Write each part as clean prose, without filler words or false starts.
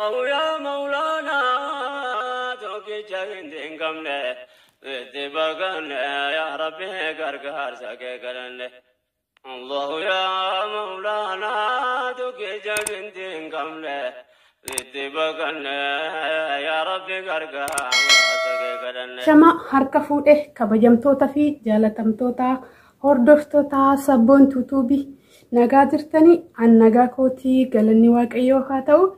Yaa Mawlaanaa tokkicha hin qabne itti baqanne, yaa Rabbi gargaarsa kee kadhanne. Allahu yaa Mawlaanaa tokkicha hin qabne itti baqanne, yaa Rabbi gargaarsa kee kadhanne. Shama harka fuudhe, kabajamtoota fi jaalatamtoota hordoftoota Sabboontuu Tuubii, nagaa jirtanii? An nagaa kootii, galanni Waaqayyoo haa ta'u.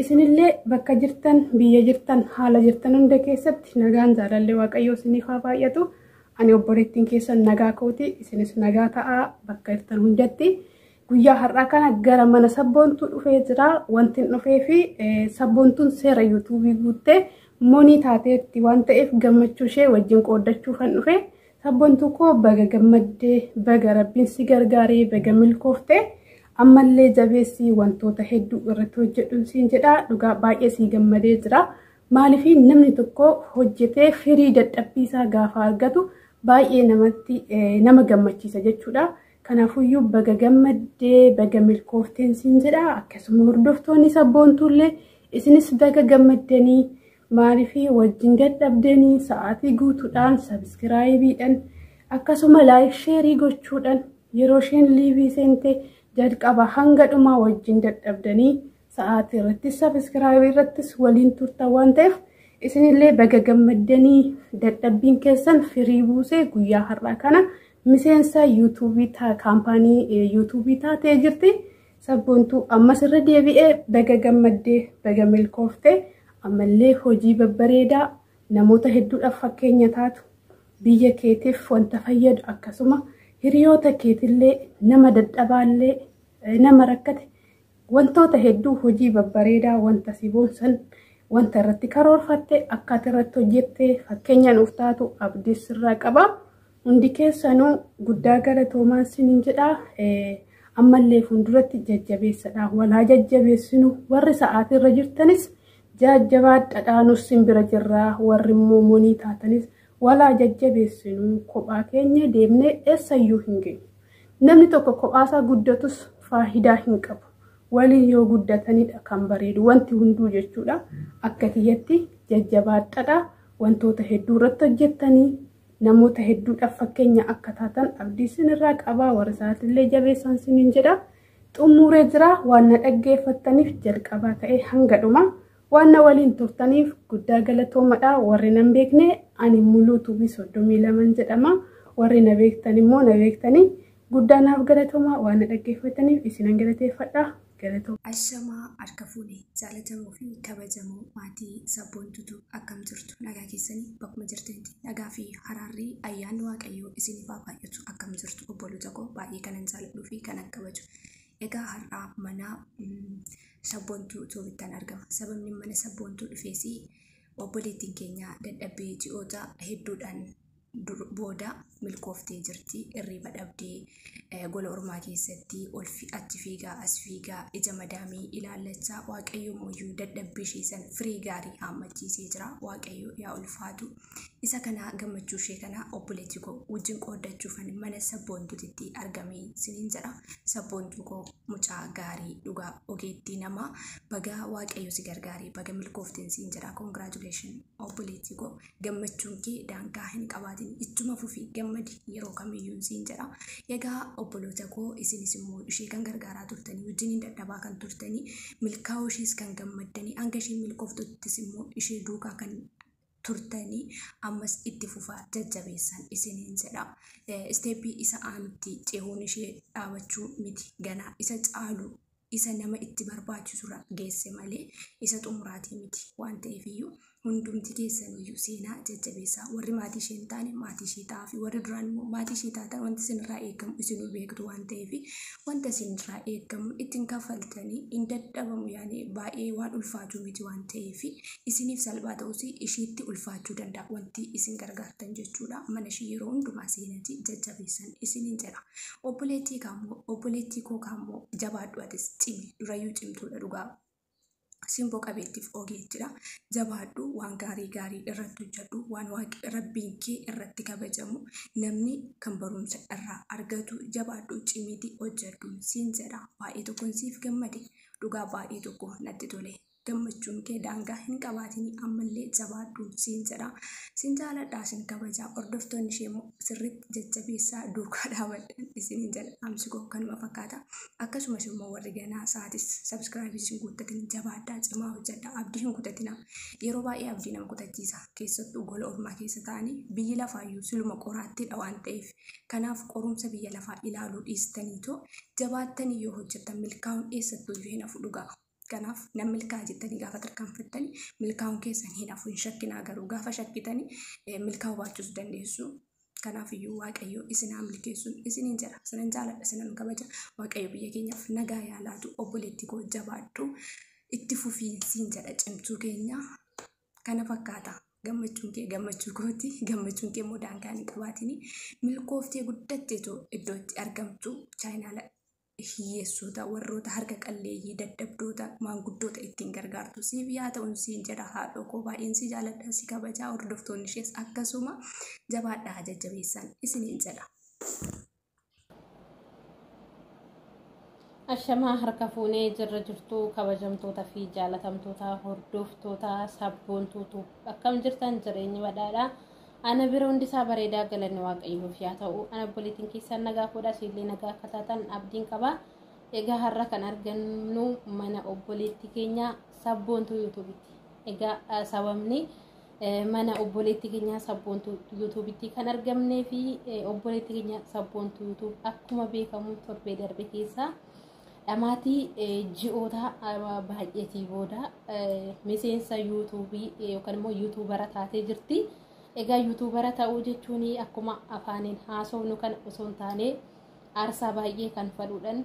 Isinillee bakka jirtan, biyya jirtan, haala jirtan hunda keessatti nagaan jaalallee Waaqayyoo isiniif haa baay'atu. Ani obboleettiin keessan nagaa kootii, isinis nagaa ta'aa bakka jirtan hundatti. Guyyaa har'aa kana gara mana Sabboontuu dhufee jira. Wanti hin dhufee fi Sabboontuun seera yuutuubii guuttee monii taateetti waan ta'eef gammachuu ishee wajjin qooddachuufan dhufe. Sabboontuu koo, baga gammaddee, baga Rabbiin si gargaaree, baga milkooftee. Ammallee jabeessii wantoota hedduu irratti hojjedhu siin jedha. Dhugaa baay'ee sii gammadee jira. Maaliif, namni tokko hojjetee firii dadhabbii isaa gaafa argatu baay'ee namatti nama gammachiisa jechuudha. Kanaafuyyuu baga gammaddee, baga milkoofteen siin jedha. Akkasuma hordoftoonni Sabboontuullee isinis baga gammaddanii. Maaliif, wajjin dadhabdanii sa'aatii guutuudhaan subscribeiidhaan, akkasuma like, share gochuudhaan, yeroo isheen live seente jalqaba hanga dhumaa wajjin dadhabdanii sa'aatii irrattis subscribe irrattis waliin turtan waan ta'eef, isinillee baga gammaddanii. Dadhabbiin keessan firii buusee guyyaa har'aa kana miseensa yuutuubii kaampaanii yuutuubii taatee jirti. Sabboontuu, ammas irra deebi'ee baga gammaddee, baga milkooftee. Ammallee hojii babbareedaa namoota hedduudhaaf fakkeenya taatu, biyya keetiif wanta fayyadu, akkasuma hiriyoota keetillee, nama dadhabaallee, nama rakkate, wantoota hedduu hojii babbareedaa wanta si boonsan, wanta irratti karoorfatte akkaataa irratti hojjette fakkeenya nuuf taatu abdii sirraa qaba. Hundi keessanuu guddaa galatoomaa isiniin jedha. Ammallee fuulduratti jajjabeessadha. Walaa jajjabeessinu. Warri sa'aatii irra jirtanis jajjabaadhaadhaa, nus sin bira jirraa. Warri immoo monii taatanis walaa jajjabeessinu. Kophaa keenya deemnee eessayyuu hin geenyu. Namni tokko kophaasaa guddatus faayidaa hin qabu. Waliin yoo guddatanidha kan bareedu wanti hunduu jechuudha. Akka kiyyatti jajjabaadhaadha. Wantoota hedduu irratti hojjettanii namoota hedduudhaaf fakkeenya akka taatan abdii isinirraa qabaa. Warra isaatiillee jabeessaan isiniin jedha. Xumuree jira. Waan na dhaggeeffattaniif, jalqabaa ka'ee hanga dhuma waan na waliin turtaniif guddaa galatoomadha. Warri nan beekne, ani Muluu Tuubii 32 jedhama. Warri na beektan immoo na beektanii, guddaa naaf galatooma. Waan na dhaggeeffataniif isinan galateeffadha. Galatooma. Ashamaa harka fuune, jaalatamuu fi kabajamoo maatii Sabboontutu, akkam jirtu? Nagaa keessanii? Bakkuma jirtanitti nagaa fi haraarri ayyaanni Waaqayyoo isiniif haa baay'atu. Akkam jirtu obboloota koo baay'ee kanan jaaladhuu fi kanan kabaju? Egaa har'aa mana Sabboontuu Tuubittaan argama. Sababni mana Sabboontuu dhufees obboleettiin keenya dadhabbii ji'oota hedduudhaan booda milkooftee jirti. Irriba dhabdee, gola ormaa keessatti ol achi fiigaa as fiigaa, ija madaamii ilaallachaa, Waaqayyo mooyyuu dadhabbii ishee san firii gaarii haammachiisee jira. Waaqayyo yaa ulfaatu. Isa kana, gammachuu ishee kana obboleettii koo wajjin qooddachuufan mana Sabboontuutitti argamee isiniin jedha. Sabboontuu koo, mucaa gaarii dhugaa, ogeettii namaa, baga Waaqayyo si gargaaree, baga milkoofteen siin jedha. Congratulation obboleettii koo, gammachuun kee daangaa hin qabaatin, ittuma fufii gammadi yeroo kamiyyuu siin jedha. Egaa obboloota koo, isinis immoo ishee kan gargaaraa turtanii, wajjin dadhabaa kan turtanii, milkaa'uu ishees kan gammaddanii, hanga isheen milkooftuttis immoo ishee duukaa kan turtanii, ammas itti fufaa jajjabeessan isiniin jedha. Step isa aanutti cehuun ishee dhaabachuu miti, ganaa isa caalu, isa nama itti barbaachisurra geesse malee isa xumuraatii miti waan ta'eef iyyuu, hundumti keessaniyyuu seenaa jajjabeessaa. Warri maatii ishee hin taane maatii ishee ta'aa fi warri duraan immoo maatii ishee taatan, wanti isinirraa eegamu isinuu beektu waan ta'eef, wanta isinirraa eegamu ittiin kaffaltanii hin dadhabamu. Yaani baay'ee waan ulfaatu miti waan ta'eef, isiniif salphaa ta'us ishiitti ulfaachuu danda'a wanti isin gargaartan jechuudha. Mana ishee yeroo hundumaa seenatii jajjabeessan isiniin jedha. Obboleettii kaammoo, obboleettii koo kaammoo, jabaadhu, atis cimi. Durayyuu cimtuudha dhugaa, simboo qabeettiif ogeettidha. Jabaadhu, waan gaarii gaarii irratti hojjedhu, waan Rabbiin kee irratti kabajamu, namni kan barumsa irraa argatu, jabaadhu, cimiiti hojjedhu siin jedha. Baay'ee tokkoon siif gammade dhugaa, baay'ee tokko natti tole. Gammachuun kee daangaa hin qabaatin, ammallee jabaadhu siin jedha. Siin jaaladhaa, siin kabajaa. Hordoftoonni ishee immoo sirriitti jajjabeessaa, duukaa dhaabadhan isiniin jedha. Dhaamsi koo kanuma fakkaata. Akkasumas immoo warri ganaa sa'aatis subscribe isin guuttatin, jabaadhaa, cimaa hojjedhaa, abdii hin kutatinaa. Yeroo baay'ee abdii nama kutachiisa. Keessattuu gola ormaa keessa ta'anii biyyi lafaayyuu siluma qoraattiidha waan ta'eef. Kanaaf qorumsa biyya lafaa ilaaluu dhiistaniitoo jabaattanii yoo hojjettan milkaa'uun eessattuu iyyuu hin hafu dhugaa. Kanaaf nan milkaa'a jettanii gaafa tarkaanfattanii milkaa'uun keessan hin hafu, hin shakkinaa. Garuu gaafa shakkitanii milkaa'uu baachuus dandeessu. Kanaaf iyyuu Waaqayyo isin haa milkeessu isiniin jedha. Isinan jaaladha, isinan kabaja. Waaqayyo biyya keenyaaf nagaa yaa laatu. Obboleetti koo, jabaadhu. Itti fufiinsiin jedha, cimtuu keenya. Kana fakkaata. Gammachuun kee gammachuu kooti. Gammachuun kee immoo daangaa hin qabaatini. Milkooftee guddatteetu iddoo itti argamtu chaayinaala hiyyeessota, warroota harka qalleeyyii, dadhabdoota, maanguddoota ittiin gargaartu siif yaa ta'uun siin jedha. Haadhoo koo, baay'een si jaaladha, si kabajaa. Hordoftoonni ishees akkasuma jabaadhaa, jajjabeessan isiniin jedha. Ashamaa, harka fuunee jirra jirtu, kabajamtoota fi jaalatamtoota hordoftoota Sabboontuutu, akkam jirtan? Jireenyi badhaadhaa? Ana bira hundi isaa bareedaa, galanni Waaqayyoof yaa ta'u. Ana obboleettiin keessan nagaa fuudhaa, isiillee nagaa akka taatan abdiin qaba. Egaa har'a kan argannu mana obboleettii keenya Sabboontuu YouTubeitti. Egaa sababni mana obboleettii keenya Sabboontuu YouTubeitti kan argamnee fi obboleettii keenya Sabboontuu YouTube akkuma beekamu torbee darbe keessa dhamaatii ji'oota baay'eetii booda miseensa YouTubeii yookaan immoo YouTubera taatee jirti. Egaa YouTubera ta'uu jechuun akkuma afaaniin haasofnu kan osoo hin taane, aarsaa baay'ee kan fadhuudhaan,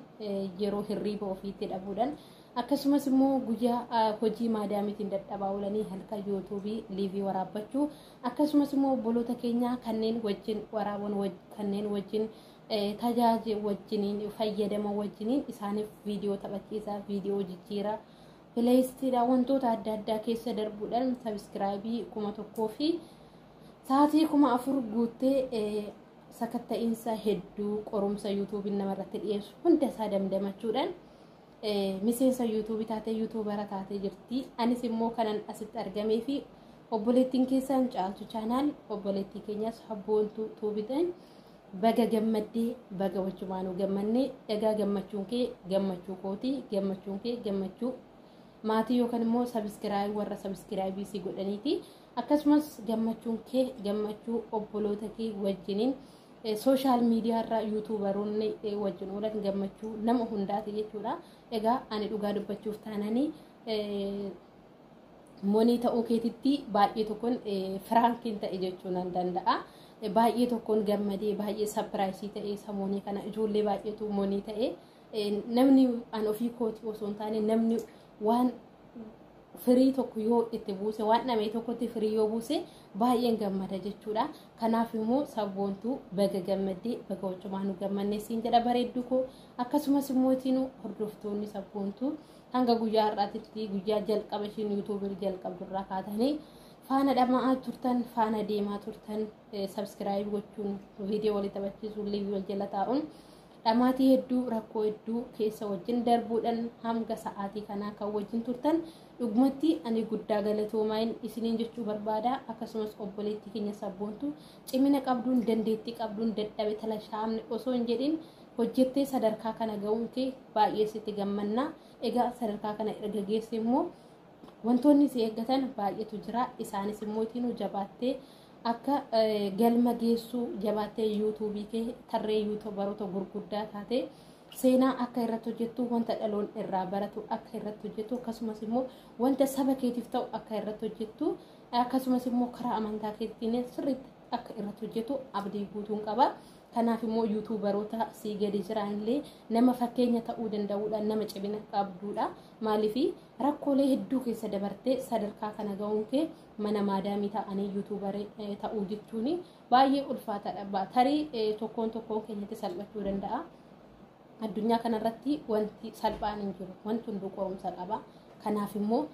yeroo hirriiba ofiitti dhabuudhaan, akkasumas immoo guyyaa hojii maadaamiitiin dadhabaa oolanii halkan YouTubeii liveii waraabbachuu, akkasumas immoo obboloota keenya kanneen wajjin waraaban, kanneen wajjin tajaajila wajjiniin fayyadama wajjiniin isaaniif viidiyoo taphachiisaa, viidiyoo jijjiiraa, playlistiidha, wantoota adda addaa keessa darbuudhaan subscribeii 1000 fi sa'aatii 4000 guuttee, sakatta'iinsa hedduu, qorumsa YouTubeiin namarratti dhiyeessu hunda isaa damdamachuudhaan miseensa YouTubeii taatee YouTubera taatee jirti. Anis immoo kanan asitti argamee fi obboleettiin keessan Caaltu Channel obboleettii keenyas Sabboontuu Tuubiteen baga gammaddee, baga wajjumaanuu gammannee. Egaa gammachuun kee gammachuu kooti, gammachuun kee gammachuu maatii yookaan immoo subscribe warra subscribeii si godhaniiti. Akkasumas gammachuun kee gammachuu obboloota kee wajjiniin social media irra YouTuberoonni wajjin oolan, gammachuu nama hundaati jechuudha. Egaa ani dhugaa dubbachuuf taananii monii ta'uu keetitti baay'ee tokkoon prankiin ta'e jechuu nan danda'a. Baay'ee tokkoon gammadee, baay'ee surpriseii ta'e. Samoonii kana ijoollee baay'eetu monii ta'e. Namni an ofii kooti osoo hin taane, namni waan firii tokko yoo itti buuse, waan dhamee tokkotti firii yoo buuse, baay'een gammada jechuudha. Kanaaf immoo Sabboontuu, baga gammaddee, baga wajjumaan nu gammannee siin jedha, bareeddu koo. Akkasumas immoo ittiin hordoftoonni Sabboontuu hanga guyyaa har'aatitti, guyyaa jalqaba ishiin YouTubeii jalqabdurraa kaatanii faana dhama'aa turtan, faana deemaa turtan, subscribe gochuun, viidiyoo walii taphachiisuun, liveii wal jala taa'uun, dhamaatii hedduu, rakkoo hedduu keessa wajjin darbuudhaan hanga sa'aatii kanaa kan wajjin turtan, dhugumatti ani guddaa galatoomaa isiniin jechuu barbaada. Akkasumas obboleettii keenya Sabboontu cimina qabduun, dandeettii qabduun, dadhabe tala shaamne osoo hin jedhin hojjettee sadarkaa kana ga'uun kee baay'ee sitti gammanna. Egaa sadarkaa kana erga geesse immoo wantoonni si eeggatan baay'eetu jira. Isaanis immoo ittiin jabaattee akka galma geessuu, jabaattee YouTubeii kee tarree YouTuberoota gurguddaa taate seenaa akka irratti hojjettu, wanta dhaloon irraa baratu akka irratti hojjettu, akkasumas immoo wanta saba keetiif ta'u akka irratti hojjettu, akkasumas immoo karaa amantaa keetiin sirriitti akka irratti hojjettu abdii guutuun qaba. Kanaaf immoo YouTuberoota sii gadi jiranillee nama fakkeenya ta'uu danda'uudha, nama cimina qabduudha. Maaliif rakkoolee hedduu keessa dabartee sadarkaa kana ga'uun kee, mana maadaamii ta'anii YouTuberii ta'uu jechuun baay'ee ulfaataadha. Tarii tokkoon tokkoon keenyatti salphachuu danda'a. Addunyaa kanarratti wanti salphaan hin jiru. Wanti hunduu qorumsa qaba. Kanaaf immoo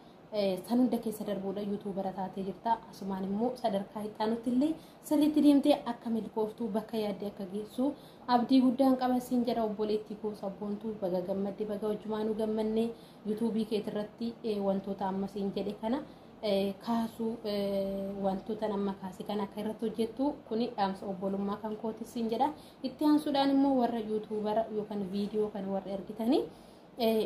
San hunda keessa darbuudha YouTubera taatee jirta. Asumaan immoo sadarkaa itti illee sirriitti deemtee akka milkooftuu bakka yaadde akka geessu abdii guddaan qaba siin jedha obboleettii koo Sabboontuu. Baga gammadde, baga wajjumaanuu gammannee. Yuutuubii keetirratti wantoota amma siin jedhe kana kaasuu, wantoota amma kaase kana akka irratti hojjettu, kuni dhaamsa obbolummaa kan kooti siin jedha. Itti aansuudhaan immoo warra YouTubera yookaan viidiyoo kana warra ergitanii,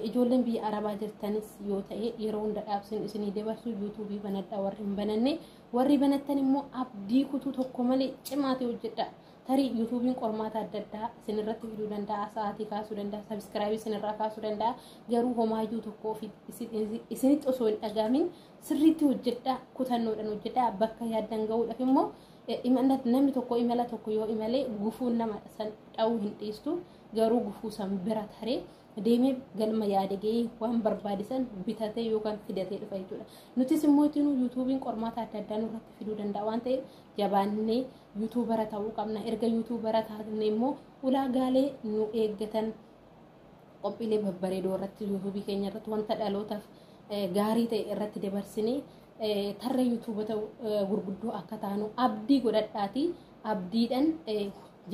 ijoolleen biyya arabaa jirtanis yoo ta'e, yeroo hunda dhaabsin isinii dabarsu, yuutuubii banadhaa warri hin bananne. Warri banattan immoo abdii kutuu tokko malee cimaatee hojjedha. Tarii yuutuubiin qormaata adda addaa isinirratti fiduu danda'a, sa'aatii kaasuu danda'a, subscribe isinirraa kaasuu danda'a. Garuu homaayyuu tokko ofii isinitti osoo hin dhagaamin sirriitti hojjedha, kutannoodhaan hojjedha. Bakka yaaddan gahuudhaaf immoo namni tokko imala tokko yoo imalee gufuun nama san dha'uu hin dhiistu, garuu gufuu san bira taree deemee galma yaade gahee waan barbaadisan bitatee yookaan fidatee dhufa jechuudha. Nutis immoo ittiin yuutuubiin qormaata adda addaa nurratti fiduu danda'a waan ta'eef jabaannee YouTubera ta'uu qabna. Erga YouTubera taatne immoo ulaagaalee nu eeggatan qophiilee babbareedoo irratti, yuutuubii keenya irratti wanta dhalootaaf gaarii ta'e irratti dabarsinee tarree yuutuubota gurguddoo akka taanu abdii godhadhaati, abdiidhaan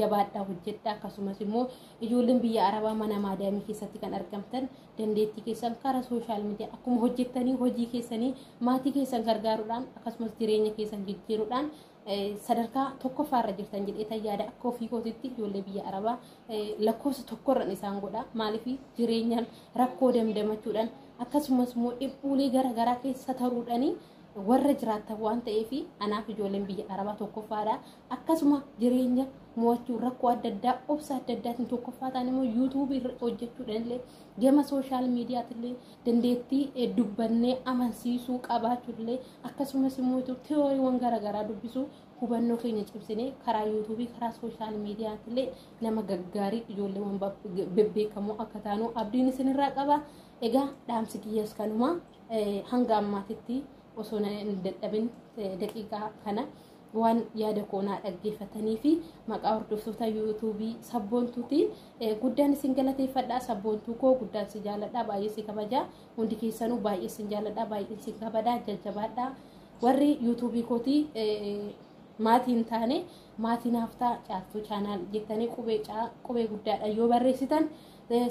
jabaadhaa hojjedhaa. Akkasumas immoo ijoolleen biyya arabaa mana maadaamii keessatti kan argamtan, dandeettii keessan karaa social media akkuma hojjettanii hojii keessanii maatii keessan gargaaruudhaan, akkasumas jireenya keessan jijjiiruudhaan sadarkaa tokkoffaarra jirtan jedhee yaada. Akka ofii kootitti ijoollee biyya arabaa lakkoofsa tokkorran isaan godha. Maaliif? Jireenyaan rakkoo damdamachuudhaan, akkasumas immoo dhiphuulee garaagaraa keessa taruudhaanii warra jiraatan waan ta'eef, anaaf ijoolleen biyya arabaa tokkoffaadha. Akkasuma jireenya mo'achuu, rakkoo adda addaa obsa adda addaatiin tokkoffaa ta'an immoo yuutuubii irra hojjechuudhaan illee, gama social mediaatillee dandeettii dubbannee amansiisuu qabaachuullee, akkasumas immoo tiyooriiwwan garaagaraa dubbisuu, hubannoo keenya cimsinee karaa yuutuubii, karaa social mediaatillee nama gaggaarii, ijoolleewwan bebbeekamoo akka taanu abdiin isinirraa qaba. Egaa dhaamsi kiyyaas kanuma. Hanga ammaatitti osoo hin dadhabin daqiiqaa kana waan yaada koonaa dhaggeeffatanii fi maqaa hordoftoota yuutuubii Sabboontuutiin guddaan isin galateeffadha. Sabboontuu koo, guddaan si jaaladha, baay'ee si kabaja. Hundi keessanuu baay'ee isin jaaladha, baay'ee isin kabajaa, jajjabaadha. Warri yuutuubii kootii maatii hin taane maatii naaf ta'a. Caaltuu Channel jettanii qubee qubee guddaadha yoo barreessitan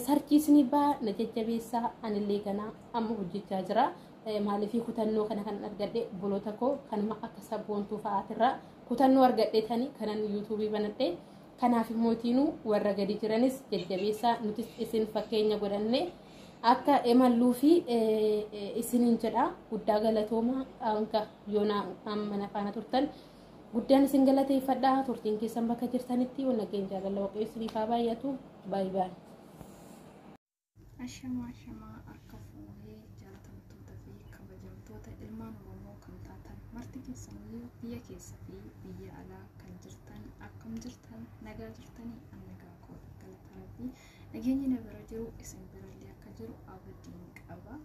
search isinii ba'a. Na jajjabeessaa, anillee ganaa amma hojjechaa jira. Maaliif? Kutannoo kana kan argadhe obboloota koo kanuma akka Sabboontuu fa'aatirraa kutannoo argadhe tani kanan yuutuubii banadhe. Kanaaf immootiinuu warra gadi jiranis jajjabeessaa, nutis isin fakkeenya godhanne akka imalluu fi isiniin jedha. Guddaa galatooma, hanga yoona amma na faana turtan guddaan isin galateeffadha. Turtiin keessan bakka jirtanitti wal nageenya jaalala Waaqayyo isiniif haa baay'atu. Baay'ee baay'ee. Ashamaa, ashamaa, akka fuunee jaalatamtoota fi kabajamtoota ilmaan Oromoo kan taatan marti keessaniyyuu, biyya keessa fi biyya alaa kan jirtan, akkam jirtan? Nagaa jirtanii? An nagaa koodha, galata Rabbii. Nageenyi na bira jiru isin birallee akka jiru abdiin qaba.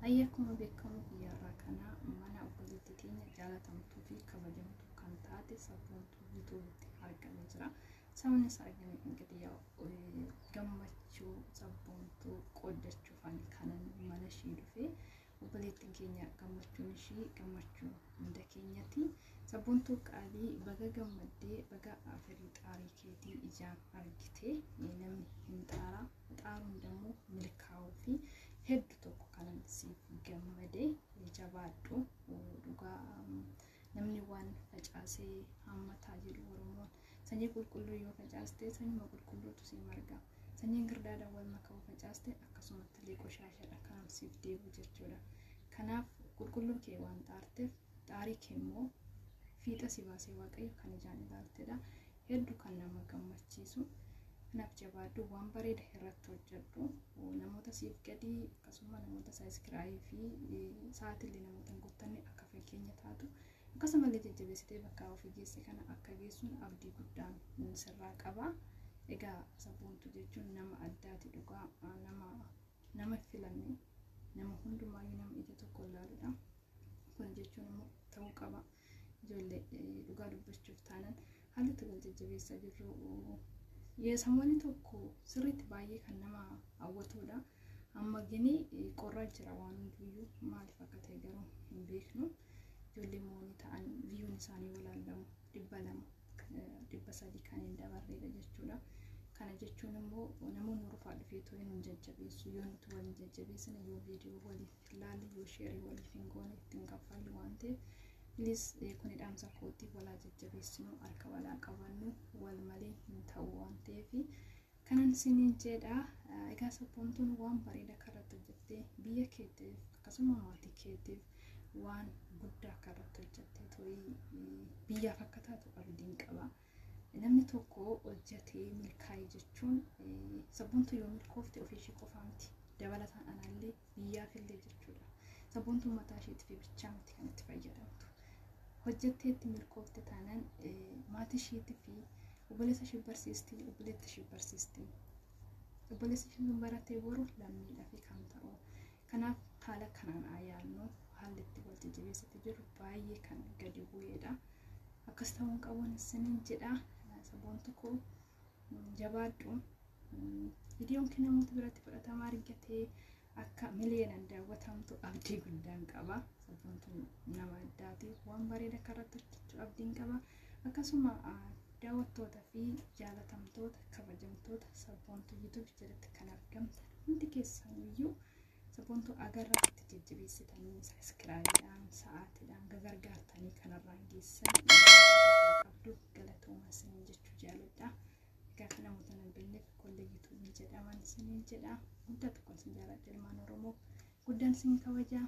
Ayyi, akkuma beekamu guyyaarraa kana mana obboleettii teenya jaalatamtuu fi kabajamtuu kan taate Sabboontuu yuutuubitti argamee jira. Sababni isaa argame ingidiyaa gammachuu Sabboontuu qooddachuufan kanan mana ishii dhufe. Obboleettiin keenya gammachuun ishii gammachuu hunda keenyati. Sabboontuu qaalii, baga gammaddee, baga firii xaarii keetii ijaan argite. Namni hin xaara, xaaruun immoo milkaa'uu fi hedduu tokko kanan siif gammade. Jabaadhu. Dhugaa namni waan facaasee hammataa jedhu Oromoon. Sanyii qulqulluu yoo facaaste sanyuma qulqulluutu si marga. Sanyiin girdaadhaan wal makaa facaaste akkasumatti illee qoshaashadha kan siif deebi'u jechuudha. Kanaaf qulqulluu kee waan xaarteef, xaarii kee immoo fiixa si baasee Waaqayyo kan ijaan ilaaltedha. Hedduu kan nama gammachiisu. Kanaaf jabaadhu, waan bareeda irratti hojjedhu. Namoota siif gadii, akkasuma namoota subscribe fi sa'aatillee namoota hin guuttanne akka fakkeenya taatu, akkasumallee jajjabeessitee bakka ofii geesse kana akka geessuun abdii guddaan sirraa qaba. Egaa Sabboontuu jechuun nama addaati, dhugaa nama filame, nama hundumaayyuu nama ija tokko ilaaludha. Kun jechuun immoo ta'uu qaba. Ijoollee, dhugaa dubbachuuf taanan haalli itti wal jajjabeessaa jirru samoonni tokko sirriitti baay'ee kan nama hawwatudha. Amma gini qorraa jira waan hunduyyuu maaliif akka ta'e garuu hin beeknu. Ijoollee moonii ta'an viiyuun isaanii walaalamu 200, 300 kan hin dabarreedha jechuudha. Kana jechuun immoo namoonni rufaa dhufee too hin jajjabeessu, yoo nuti waliin jajjabeessine, yoo viidiyoo waliif ilaalle, yoo sheerii waliif hin goone ittiin kaffallu waan ta'eef, please, kuni dhaamsa kootii, walaa jajjabeessinu, harka walaa qabannu, wal malee hin ta'u waan ta'eef kanan isiniin jedha. Egaa Sabboontuun waan bareeda karratti hojjettee biyya keetiif akkasuma maatii keetiif waan guddaa karratti hojjettee to'ii biyyaaf akka taatu abdiin qaba. Namni tokko hojjetee milkaa'e jechuun, Sabboontuu yoo milkoofte ofii ishee qofaa miti, dabalataan anallee biyyaafillee jechuudha. Sabboontuun mataa isheetiif bichaa miti kan itti fayyadamtu. Hojjettee itti milkoofte taanaan maatii isheetii fi obboleessa ishee barsiisti, obboleetti ishee barsiisti. Obboleessi ishee sun baratee boru lammiidhaa fi kan ta'u. Kanaaf haala kanaan haa yaadnu, haalli itti wal jajjabeessatti jiru baay'ee kan gadi bu'eedha. Akkas ta'uun qabuun isiniin jedha. Sabboontu koo, jabaadhu. Viidiyoon kee namoota biratti fudhatama argatee akka miliyoonaan daawwatamtu abdii guddaan qaba. Sabboontuun nama addaati. Waan bareeda karratti hojjechuu abdiin qaba. Akkasuma daawwattoota fi jaalatamtoota kabajamtoota Sabboontuu YouTube jalatti kan argamtan hundi keessaniyyuu, Sabboontuu agarratti jajjabeessitanii subscribeiidhaan, sa'aatiidhaan gagargaartanii kanarraan geessan qabdu, galatooma isiniin jechuu jaaladha. Egaa kan namoota hin beekneef kollee YouTubeii jedhaman isiniin jedha. Guddaa tokkoon isin jaaladha, ilmaan Oromoo. Guddaan isin kabajaa.